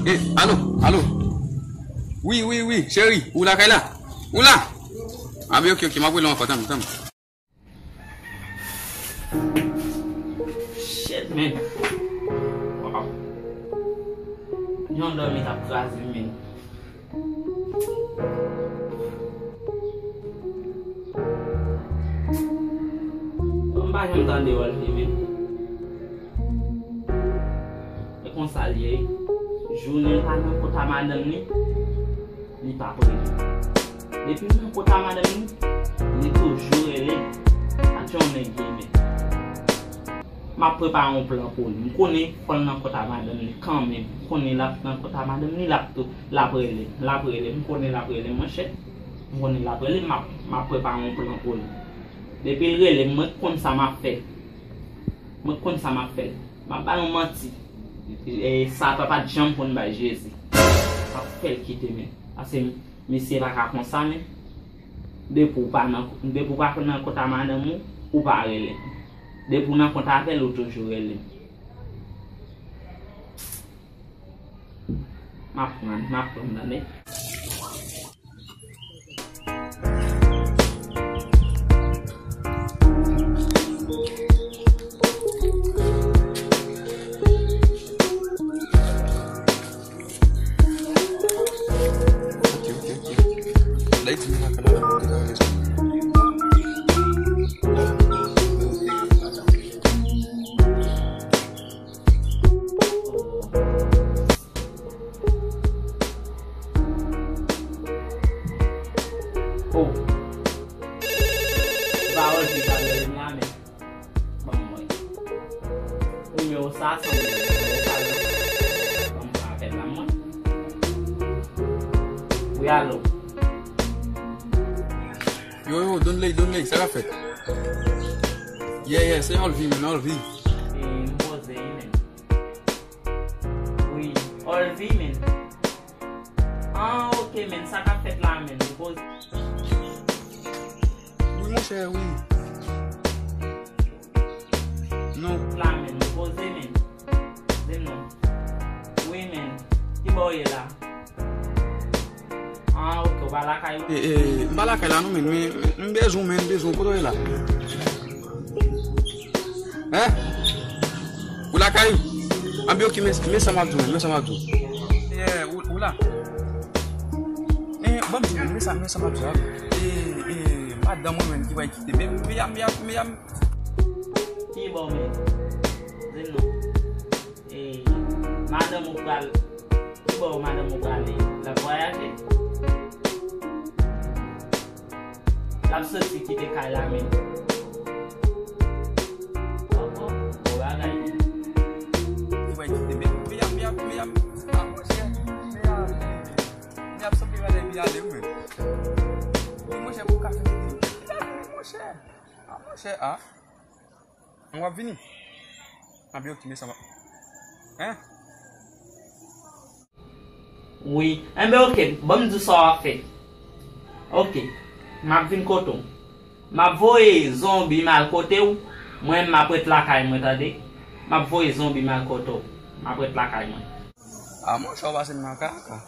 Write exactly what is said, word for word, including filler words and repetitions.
Eh, alo, alo. Wi, wi, wi, cheri, ou lakay la? Ou la? A, ben, ok, ok, m ap rele w ankò, tann, tann. Shit, man. Wow. Yon dòmi t ap kraze m, man. Bon, m pa janm tande Rolvie, man. E konsa l ye. Jounen l pa nan kòt a madanm li, li p ap rele. Depi l nan kòt a madanm li, li toujou rele. Atyon nèg ye, men. M ap prepare yon plan pou li. M konnen fò l nan kòt a madanm li kanmenm. M konnen l ap nan kòt a madanm li, l ap tou, l ap rele m. L ap rele m. M konnen l ap rele m, monchè. M konnen l ap rele m. M ap, m ap prepare yon plan pou li. Depi l rele m, mwen k konn sa m ap fè. Mwen k konn sa m ap fè. M ap ba yon manti. E, Satan pa t janm konn bay Jezi. M ap fè l kite, men. Paske misye pa ka konsa, men. Depi w pa nan, depi w pa nan kòt a madanm ou, ou pa rele m. Depi w nan kont avè l, ou toujou rele m. M ap pran, m ap pran, tande. Oh. Se pa Rolvie k ap rele m la, men. Ban m wè. Nimewo sa sanble nimewo sa, non. Ban m pran apèl la, mwen. Wi, alo. Yo, yo, Don Ley, Don Ley, sa k ap fèt? Yeah, yeah, se Rolvie, men, Rolvie. E, m poze wi, men. Wi, Rolvie, men. Ah, ok, men, sa k ap fèt la, men? Poze. Wi, monchè, wi. Non. La, men, poze, men. Di m non. Wi, men. Ki bò w ye la? Ah, ok, ou pa lakay ou? E, e, m pa lakay la, non, men, men, men, m bezwen w, men, m bezwen w. Kote w ye la? Hein? Ou lakay ou? Anben, ok, men, men sa m ap di w, men sa m ap di w. Yeah, ou, ou la? Eh, ban m di w, men sa, men sa m ap di w, a. Eh, eh, madanm mwen menm ki pral kite, men, men, men, men, men. Ki bò, men? Di m non. Eh, madanm ou pral, ki bò madanm ou prale? L ap vwayaje? L ap soti kite kay la, men. Oh, oh, bon bagay. Li pral kite, men, men, men, men, men, ah, monchè, men, ah, men, men ap sanble bagay pi ale, wi, men. Wi, monchè, pou ka fè kite. Pi ale, wi, monchè. Ah, monchè, ah. An w ap vini? Anben, ok, men sa m ap. Hein? Wi. Enben, ok, ban m di w sa w ap fè. Ok, m ap vin kote w. M ap voye zonbi m al kote w. Mwen, m ap ret lakay mwen, tande. M ap voye zonbi m al kote w. M ap ret lakay mwen. Ah, monchè, w pase m nan kaka.